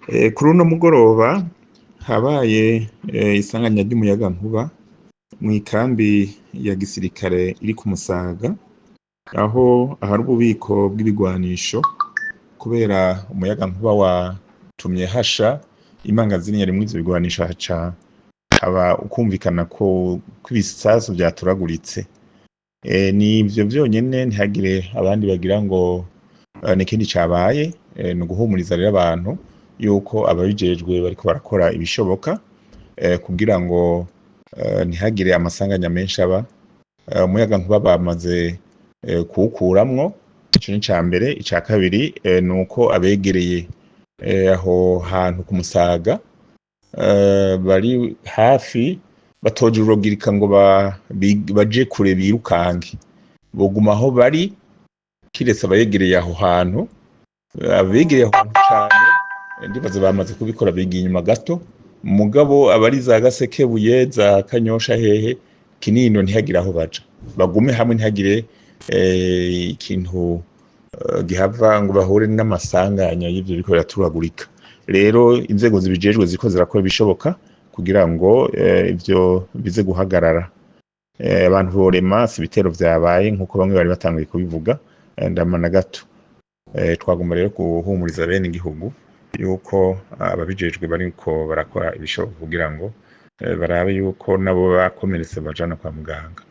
Kuri uno mugoroba habaye isanganya ry'umuyagankuba mw'ikambi ya gisirikare iri ku Musaga, aho ahari ububiko bw'ibigwanisho. Kubera umuyagankuba watumye hasha imangazini yarimwo ivyo bigwanisho, haca haba ukwumvikana ko ibisasu vyaturaguritse. Nivyo vyonyene, ntihagire abandi bagira ngo n'ikindi cabaye. Ni uguhumuriza rero abantu yuko ababijejwe bariko barakora ibishoboka kugira ngo ntihagire amasanganya menshi aba. Umuyagankuba bamaze kuwukuramwo, ico ni icambere. Ica kabiri nuko abegereye aho hantu ku Musaga bari hafi batojuragirika ngo baje kure birukange, boguma aho bari, kiretse abegereye aho hantu. Abegereye aho hantu cane ndibaza bamaze kubikora, bigiye inyuma gato. Mugabo abari za Gasekebuye, za Kanyosha, hehe Kinindo, ntihagire aho baja, bagume hamwe, ntihagire ikintu gihava ngo bahure n'amasanganya y'ivyo biriko biraturagurika. Rero inzego zibijejwe ziriko zirakora ibishoboka kugira ngo ivyo bize guhagarara. Abantu borema, si ibitero vyabaye nkuko bamwe bari batanguye kubivuga, ndama na gato. Twagomba rero guhumuriza bene igihugu yuko ababijejwe bariko barakora ibishoboka kugira ngo barabe yuko nabo bakomeretse bajana kwa muganga.